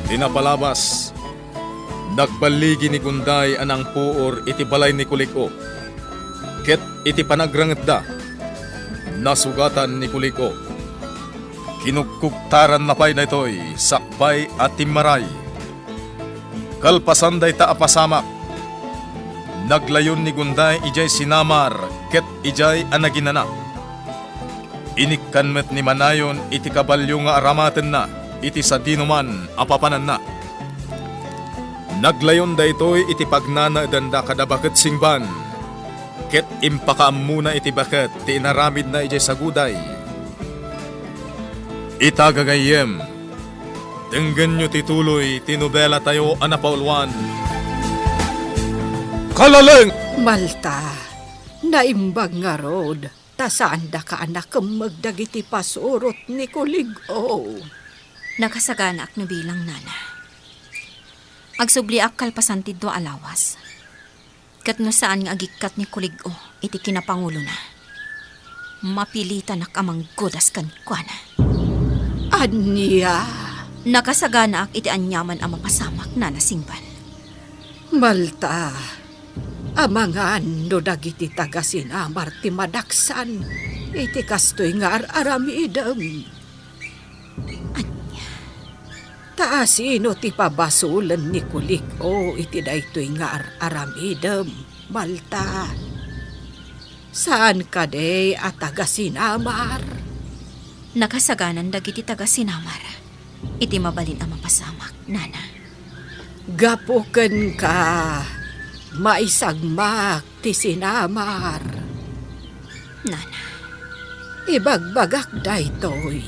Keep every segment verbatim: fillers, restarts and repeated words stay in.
Ti napalabas, nagballigi ni Gunday a nangpuor iti balay ni Kulig-o, ket iti panagrangetda, nasugatan ni Kulig-o. Kinugkugtaranna pay daytoy sakbay a timmaray. Kalpasan dayta a pasamak, naglayon ni Gunday idiay sinamar ket idiay a naginana. Inikkan met ni Manayon iti kabalio nga aramatenna iti sadinoman a papananna. Naglayon daytoy iti pagnanaedanda kada baket singban, ket impakaammona iti baket ti inaramidna idiay saguday. Ita gagayyem, denggenyo ti tuloy ti nobelatayo a napauluan, Kalaleng! Malta, naimbag ngarud, ta saandaka a nakemmeg dagiti pasurot ni Kulig-o. Nakasaganaak no bilang, nana. Agsubliak kalpasan ti dua a lawas. Ket no saan nga agikkat ni Kulig-o iti kinapangulona, mapilitanak a manggudas kenkuana. Ania? Nakasaganaak iti aniaman a mapasamak, Nana Singbal. Malta, amangan no dagiti taga-sinamar ti madaksan iti kastoy nga ar-aramidem. Ania? Ta asino ti pabasolen ni Kulig-o iti daytoy nga ar-aramidem, Malta? Saan kadi a taga-sinamar? Nakasaganan dagiti taga-sinamar iti mabalin a mapasamak, nana. Gapu kenka, maisagmak ti sinamar. Nana. Ibagbagak daytoy,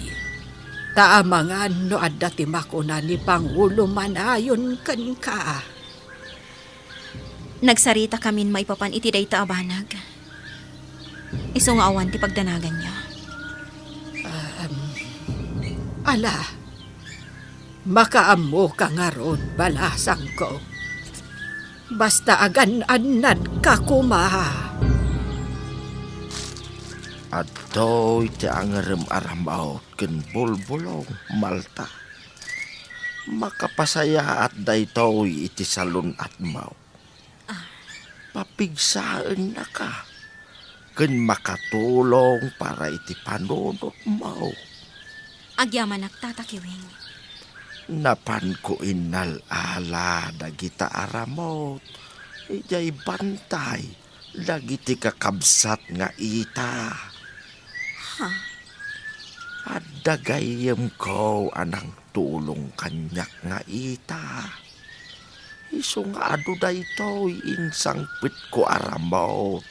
ta amangan no adda ti makuna ni Pangulo Manayon kenka. Nagsaritakamin maipapan iti dayta a banag. Isu nga awan ti pagdanaganyo. Um, ala, makaammoka ngarud, balasangko. Basta agan-annadka koma. Adtoy ti angerem a ramut ken bulbulong, Malta. Makapasayaat daytoy iti salun-atmo. Ah. Papigsaennaka ken makatulong para iti panunotmo. Agyamanak, Tata Kiwing. Napanko innal-ala dagita a ramut idiay bantay dagiti kakabsat nga ita. Ha? Adda gayyemko a nangtulong kaniak nga ita. Isu nga adu daytoy insangpetko a ramut.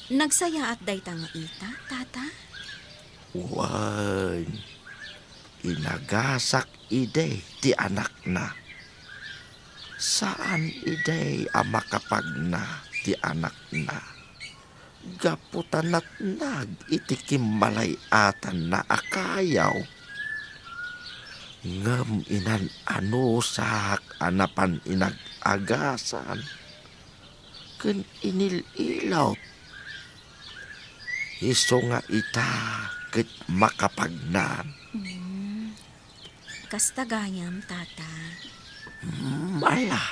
Nagsayaat dayta nga ita, Tata? Wen, inagasak idi ti anakna. Saan idi a makapagna ti anakna. Gapu ta natnag iti kimmalay-atanna a kayaw. Ngem inan-anusak a napan inag-agasan ken inil-ilot. Isu nga ita ket makapagnan. Mm. Kasta gayam, Tata. Mm, ala,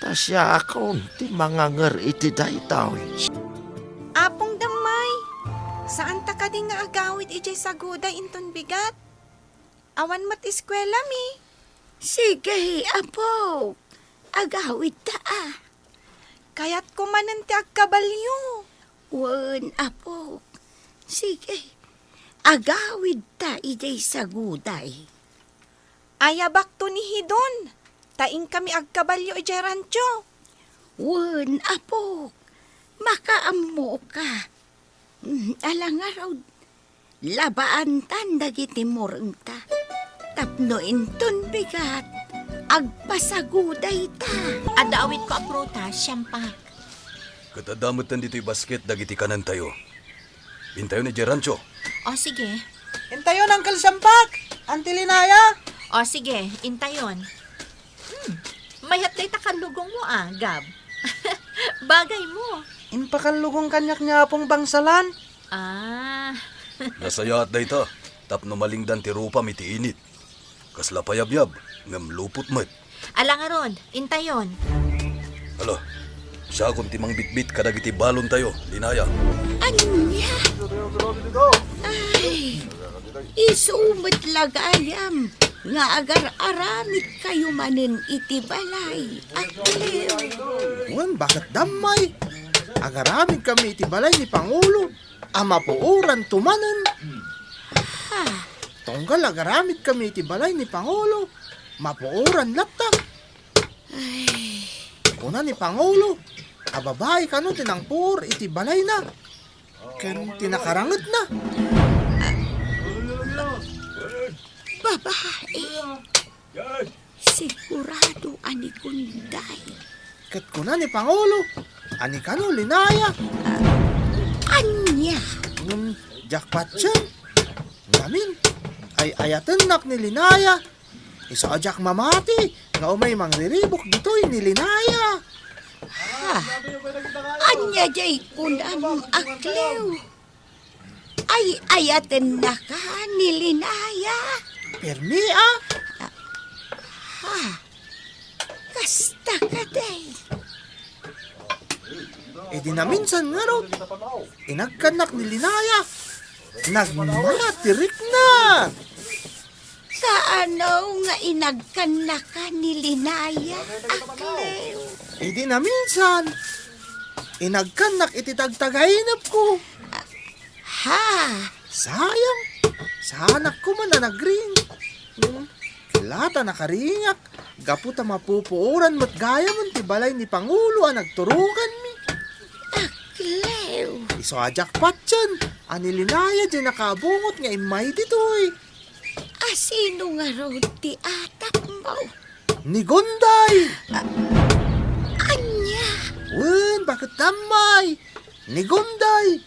ta siakon ti manganger iti daytoy. Apong Dammay, saanta kadi nga agawid idiay saguday inton bigat? Awan met eskuelami. Sige, apo. Agawidta a. Kayatko manen ti agkabalio. Wen, apo. Sige. Agawidta idiay saguday. Ayabakto ni Hidon, ta inkami agkabalio idiay rancho. Wen, apok, makaammoka. Mm, ala ngarud, labaantan dagiti murengta. Tapno inton bigat, agpasagudayta. Adda awitko a prutas, siampak. Ket adda metten ditoy basket dagiti kanentayo. Intayon idiay rancho. O, sige. Intayon, Uncle Siampak! Auntie Linaya! O, sige, intayon. Hmm, mayat dayta kallugongmo, a, Gab. Bagaymo. Impakallugong kaniak ni Apong Bangsalan. Ah. Nasayaat dayta, tapno malingdan ti rupam iti init. Kasla payabiyab, ngem lupot met. Ala ngarud, intayon. Hala, siakon ti mangbitbit kadagiti balontayo, Linaya. Ania? Ay, isu met la gayam nga agar-aramidkayo manen iti balay, a Cleo. Wen, baket dammay. Agaramidkami iti balay ni Pangulo a mapuoranto manen. Ha? Tunggal agaramidkami iti balay ni Pangulo, mapuoran latta. Ay. Kuna ni Pangulo a babai kano ti nangpuor iti balayna ken ti nakarangetna. Babai. Sigurado a ni Gunday. Ket kuna ni Pangulo a ni kano, Linaya. Ah, ania? Ngem diak patien. Ngamin, ay-ayatennak ni Linaya. Isu a diak mamati nga umay mangriribuk ditoy ni Linaya. Ha? Ania diay kunam, a Cleo? Ay-ayatennaka ni Linaya? Permi a. Ha? Kasta kadi? Idi naminsan ngarud, inagkannak ni Linaya. Nagmatirikna. Kaano nga inagkannaka ni Linaya, a Cleo? Idi naminsan, inagkannak iti tagtagainepko. Ha? Sayang, saanak koma a nagring. Hmm, kasta ta nakaringak, gapu ta mapupuoran met gayam ti balay ni Pangulo a nagturokanmi. A Cleo. Isu a diak patien a ni Linaya diay nakabungot nga immay ditoy. A sino ngarud ti atapmo? Ni Gunday! A-, ania? Wen, baket dammay? Ni Gunday!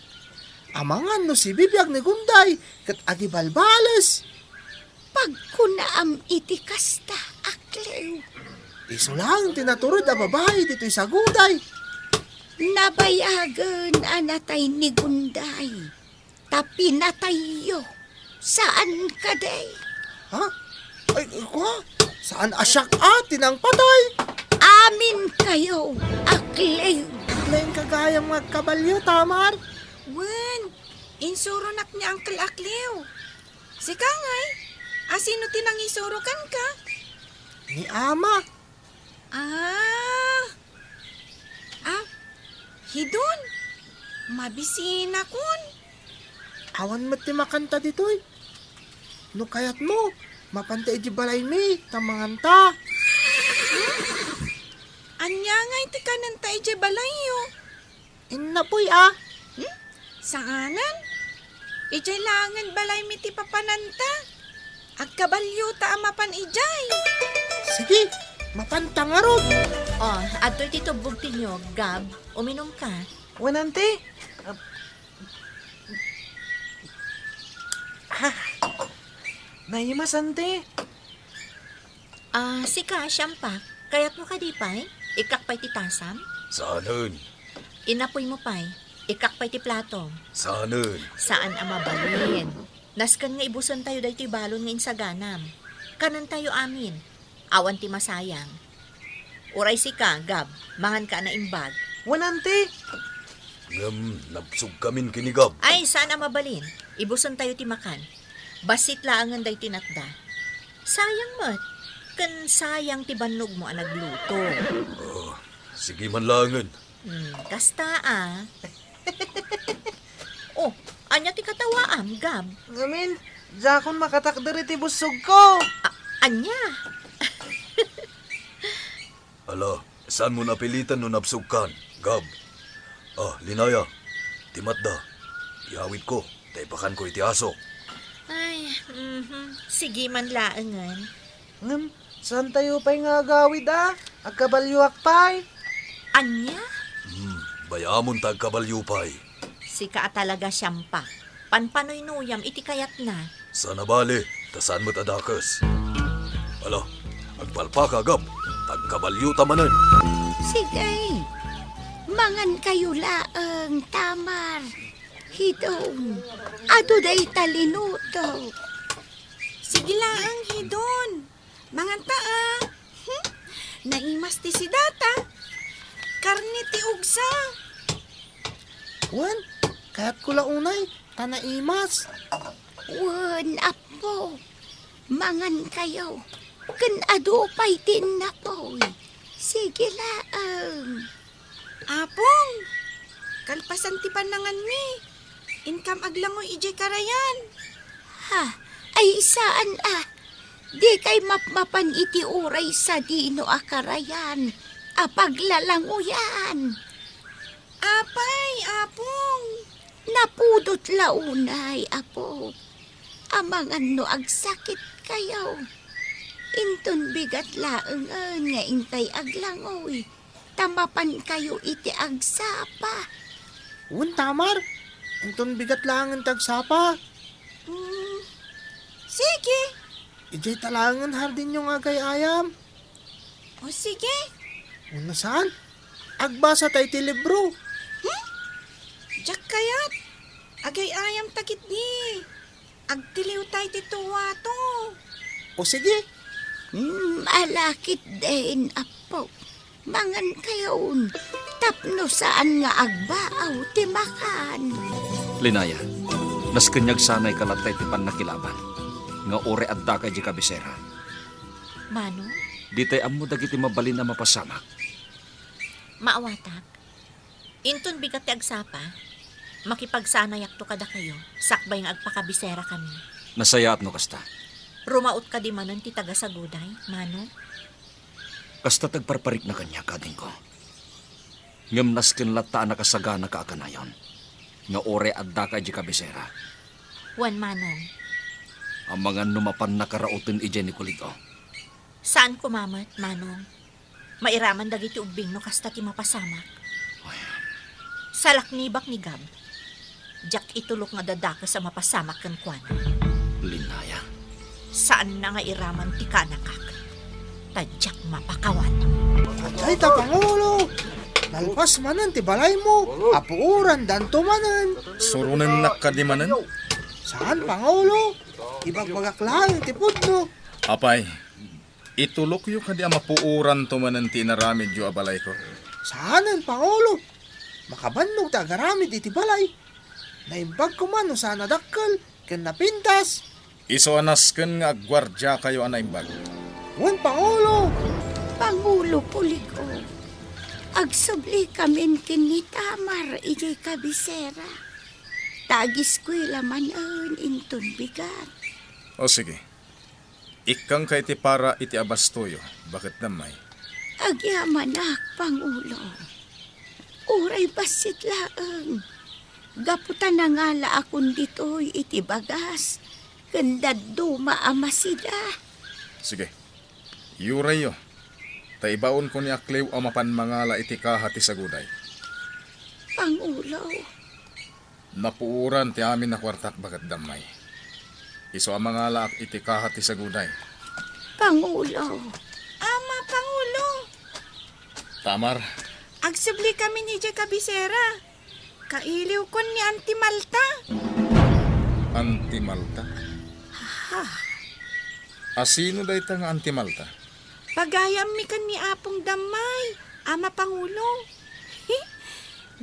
Amangan no sibibiag ni Gunday ket agibalbales. Pagkunaam iti kasta, a Cleo. Isu laeng ti naturod a babai ditoy saguday. Nabayagen a natay ni Gunday. Ta pinatayyo. Saan kadi? Ha? Ay, kua? Saan a siak a ti nangpatay? Aminkayo, a Cleo. Laeng ka gayam nga agkabalio, Tamar. Wen, insuronak ni Uncle a Cleo. Sika ngay, a sino ti nangisuro kenka? Ni Ama. Ah. Ah, Hidon, mabisinakon. Awan met ti makanta ditoy. No kayatmo, mapanta idiay balaymi, ta manganta. Ania ngay ti kanenta idiay balayyo? Innapuy a. Hmm? Saanen? Idiay laengen balaymi ti papananta. Agkabaliota a mapan idiay. Sige, mapanta ngarud. O, adtoy ti tubbog ti niyog, Gab. Uminumka. Wen, Auntie. Ah, ah, naimas, Auntie. Ah, sika, Siampak, kayatmo kadi pay? Ikkak pay ti tasam? Saanen. Inapuymo pay. Ikkak pay ti platom. Saanen. Saan a mabalin. Nasken nga ibusentayo daytoy balon nga insaganam. Kanentayo amin. Awan ti masayang. Uray sika, Gab, manganka a naimbag. Wen, Auntie. Ngem, nabsogkamin ken ni Gab. Ay, saan a mabalin. Ibusentayo ti makan. Bassit laengen daytoy natda. Sayang met. Ken sayang ti bannogmo a nagluto. Ah, sige man laengen. Hmm, kasta a. O, ania ti katawaam, Gab? Ngamin, diakon makatakder iti bussogko. A-, ania? Ala, saanmo napilitan no nabsogkan, Gab. Ah, Linaya, ti matda. Iyawidko, ta ipakanko iti aso. Ay, mhm. Sige man laengen. Ngem, saantayo pay nga agawid a? Agkabalioak pay. Ania? Hmm, bay-amon ta agkabalio pay. Sika a talaga, Siampak. Panpanoynuyam iti kayatna. Saan a bale, ta saan met a dakes. Ala, agpalpaka, Gab. Agkabaliota manen. Sige. Mangankayo laeng, Tamar. Hidon, adu dayta linuto. Sige laeng, Hidon. Manganta a. Hmm? Naimas ti sidata. Karne ti ugsa. Wen, kayatko la unay, ta naimas. Wen, Apo, mangankayo. Ken adu pay ti innapoy. Sige laeng. Apong, kalpasan ti pannanganmi, inkam aglangoy idiay karayan. Ha? Ay, saan a? Dikay mapmapan iti uray sadino a karayan a paglalangoyan? Apay, Apong. Napudot la unay, Apo. Amangan no agsakitkayo. Inton bigat laengen nga inkay aglangoy, ta mapankayo iti agsapa. Wen, Tamar, inton bigat laengen ti agsapa. Mm, sige. Idiay ta laengen hardinyo nga agay-ayam. O sige. Wenno saan? Agbasa ta iti libro. Hmm? Diak kayat. Agay-ayam ta ketdi. Agtiliw tay ti tuwato. O sige. Hmm, ala ketdin, Apo. Mangankayon. Tapno saan nga agbaaw ti makan. Linaya, nasken nga agsanayka latta iti pannakilaban nga uray addaka idiay kabisera. Manong? Ditay ammo dagiti mabalin a mapasamak. Maawatak. Inton bigat ti agsapa, makipagsanayakto kadakayo, sakbay nga agpakabiserakami. Nasayaat no kasta. Rumaot kadi manen ti taga-Saguday, Manong? Kasta ti agparparikna kaniak, adingko. Ngem nasken latta a nakasaganaka a kanayon, nga uray addaka idiay kabisera. Wen, Manong. Amangan no mapanna karaoten idiay ni Kuligo. Saan koma met, Manong. Mairaman dagiti ubbing no kasta ti mapasamak. Ay. Salaknibak ni Gab. Diak itulok nga dadakes a mapasamak kenkuana. Linaya. Saanna nga iraman ti kanakak. Ta diak mapakawan. Ay, ta, Pangulo! Nalpas manen ti balaymo, apuorandanto manen. Suronennak kadi manen? Saan, Pangulo? Ibagbagak laeng ti pudno. Apay, itulokyo kadi a mapuoranto manen ti inaramidyo a balayko? Saanen, Pangulo. Makabannog ti agaramid iti balay. Naimbag koma no saan a dakkel ken napintas. Isu a nasken nga agguardiakayo a naimbag. Wen, Pangulo. Pangulo Kuligo, agsublikamin ken ni Tamar idiay kabisera. Ta agiskuela manen inton bigat. O sige. Ikkangka iti para iti abastoyo, baket dammay. Agyamanak, Pangulo. Uray bassit laeng. Gapu ta nangalaakon ditoy iti bagas, ken dadduma a masida. Sige. Yurayyo. Ta ibaonko ni Akliw a mapan mangala iti kaha ti Saguday. Pangulo. Napuoran ti amin a kuartak baket dammay. Isu a mangalaak iti kaha ti Saguday. Pangulo. Ama, Pangulo. Tamar. Agsublikamin idiay kabisera. Kailiwkon ni Auntie Malta. Auntie Malta? Ha? Asino dayta nga Auntie Malta? Pagayammi ken ni Apong Dammay, Ama Pangulo.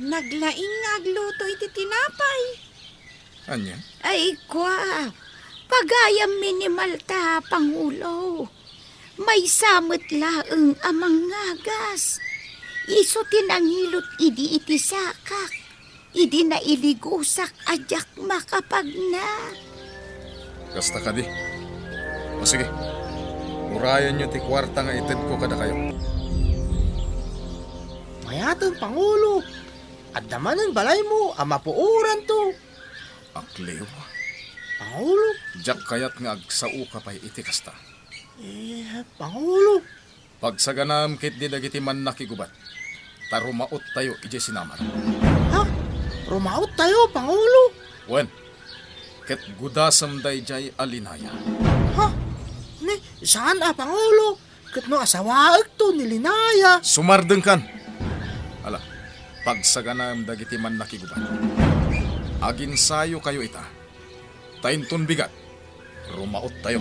Naglaing nga agluto iti tinapay. Ania? Ay, kua, pagayammi ni Malta, Pangulo. Maysa met laeng a mangngagas. Isu ti nangilot idi iti sakak. Idi nailigusak a diak makapagna. Kasta kadi. O sige, urayenyo ti kuarta nga itedko kadakayo. Mayaten, Pangulo. Adda manen balaymo a mapuoranto. Akliw. Pangulo. Diak kayat nga agsaoka pay iti kasta. Eh, Pangulo. Pagsaganaem ketdi dagiti mannakigubat, ta rumaottayo idiay sinamar. Ha? Rumaottayo, Pangulo? Wen, ket gudasem daydiay a Linaya. Ha? Ni, saan a, Pangulo? Ket no asawaekto ni Linaya? Sumardengkan! Ala, pagsaganaem dagiti mannakigubat. Aginsayokayo ita. Ta inton bigat, rumaottayo.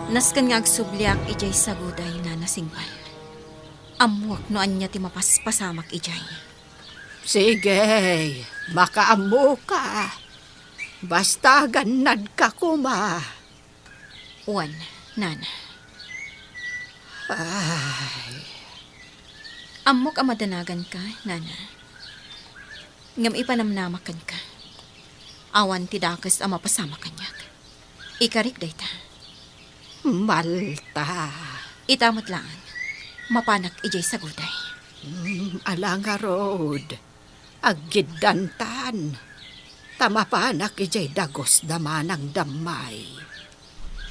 Nasken nga agsubliak idiay saguday, Nana Singbal. Ammoak no ania ti mapaspasamak idiay. Sige, makaammoka. Basta agannadka koma. Wen, Nana. Ay. Ammok a madanaganka, Nana. Ngem ipanamnamak kenka. Awan ti dakes a mapasamak kaniak. Ikarik dayta. Malta. Ita met laeng, mapanak idiay saguday. Mm, ala ngarud. Aggiddantan. Ta mapanak idiay dagus da Manang Dammay.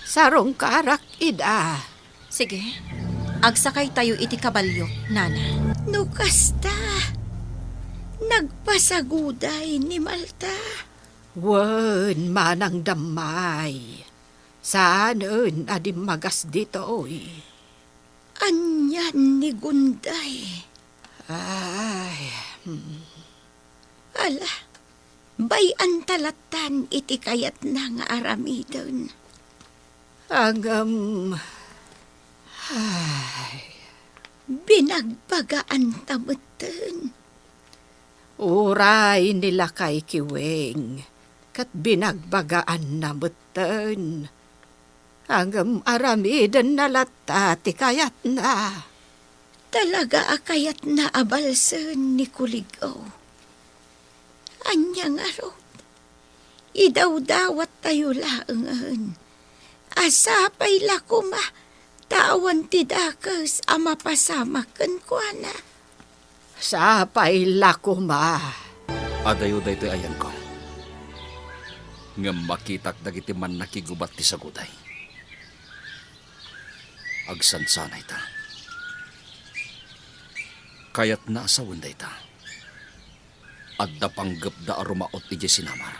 Sarungkarak ida. Sige, agsakaytayo iti kabalio, Nana. No kasta, nagpasaguday ni Malta. Wen, Manang Dammay. Saanen a dimmagas ditoy. Anian ni Gunday? Ay, hmm. Ala, bay-anta lattan iti kayatna nga aramiden. Ngem, ay. Binagbagaanta metten. Uray ni lakay Kiweng, ket binagbagaanna metten. Ngem aramidenna latta ti kayatna. Talaga a kayatna a balsen ni Kulig-o. Ania ngarud? Idawdawattayo laengen a sapay la koma ta awan ti dakes a mapasamak kenkuana. Sapay la koma. Adayo daytoy ayanko. Ngem makitak dagiti mannakigubat ti saguday. Agsansanayta. Kayatna a sawen dayta. Adda panggepda a rumaot idiay sinamar.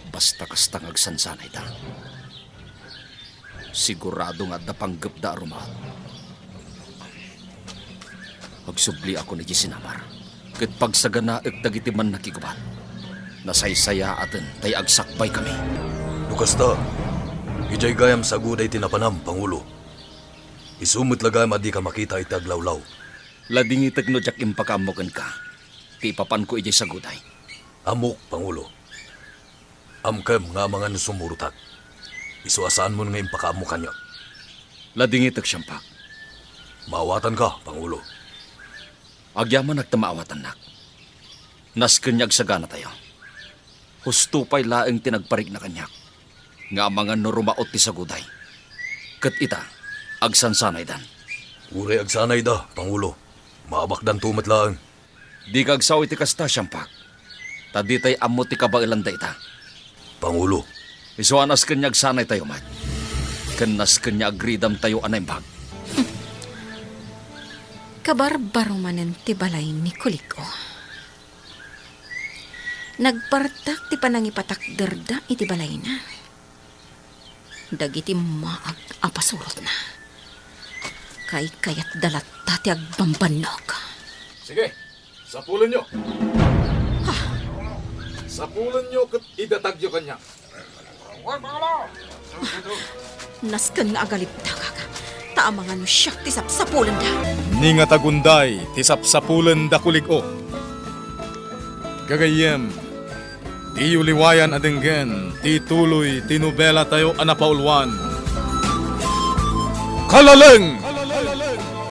Basta kasta nga agsansanayta. Sigurado nga adda panggepda a rumaot. Agsubliakon idiay sinamar, ket pagsaganaek dagiti mannakigubat. Nasaysayaaten tay agsakbaykami. No kasta, idiay gayam saguday ti napanam, Pangulo. Isu met la gayam a dika makita iti aglawlaw. Ladingitek no diak impakaammo kenka ti ipapanko idiay saguday. Ammok, Pangulo. Amkem nga amangan no sumurotak. Isu a saanmon nga impakaammo kaniak. Ladingitek, Siampak. Maawatanka, Pangulo. Agyamanak ta maawatannak. Nasken nga agsaganatayo. Husto pay laeng ti nagparikna kaniak, nga amangan no rumaot ti saguday. Ket ita, agsansanaydan. Uray agsanayda, Pangulo. Maabakdanto met laeng. Dika agsao iti kasta, Siampak, ta ditay ammo ti kabaelanda ita. Pangulo. Isu a nasken nga agsanaytayo met, ken nasken nga agridamtayo a naimbag. Kabarbaro manen ti balay ni Kulig-o. Nagpartak ti panangipatakderda iti balayna. Dagiti maag a pasurotna, kaykayatda latta ti agbambannog. Sige, sapulenyo. Ha? Sapulenyo ket idatagyo kaniak. Nasken nga agalibdakak, ta amangan no siak ti sapsapulenda. Ni nga ta Gunday ti sapsapulenda, Kulig-o. Gagayyem, diyo liwayan a denggen ti tuloy ti nobelatayo a napauluan, Kalaleng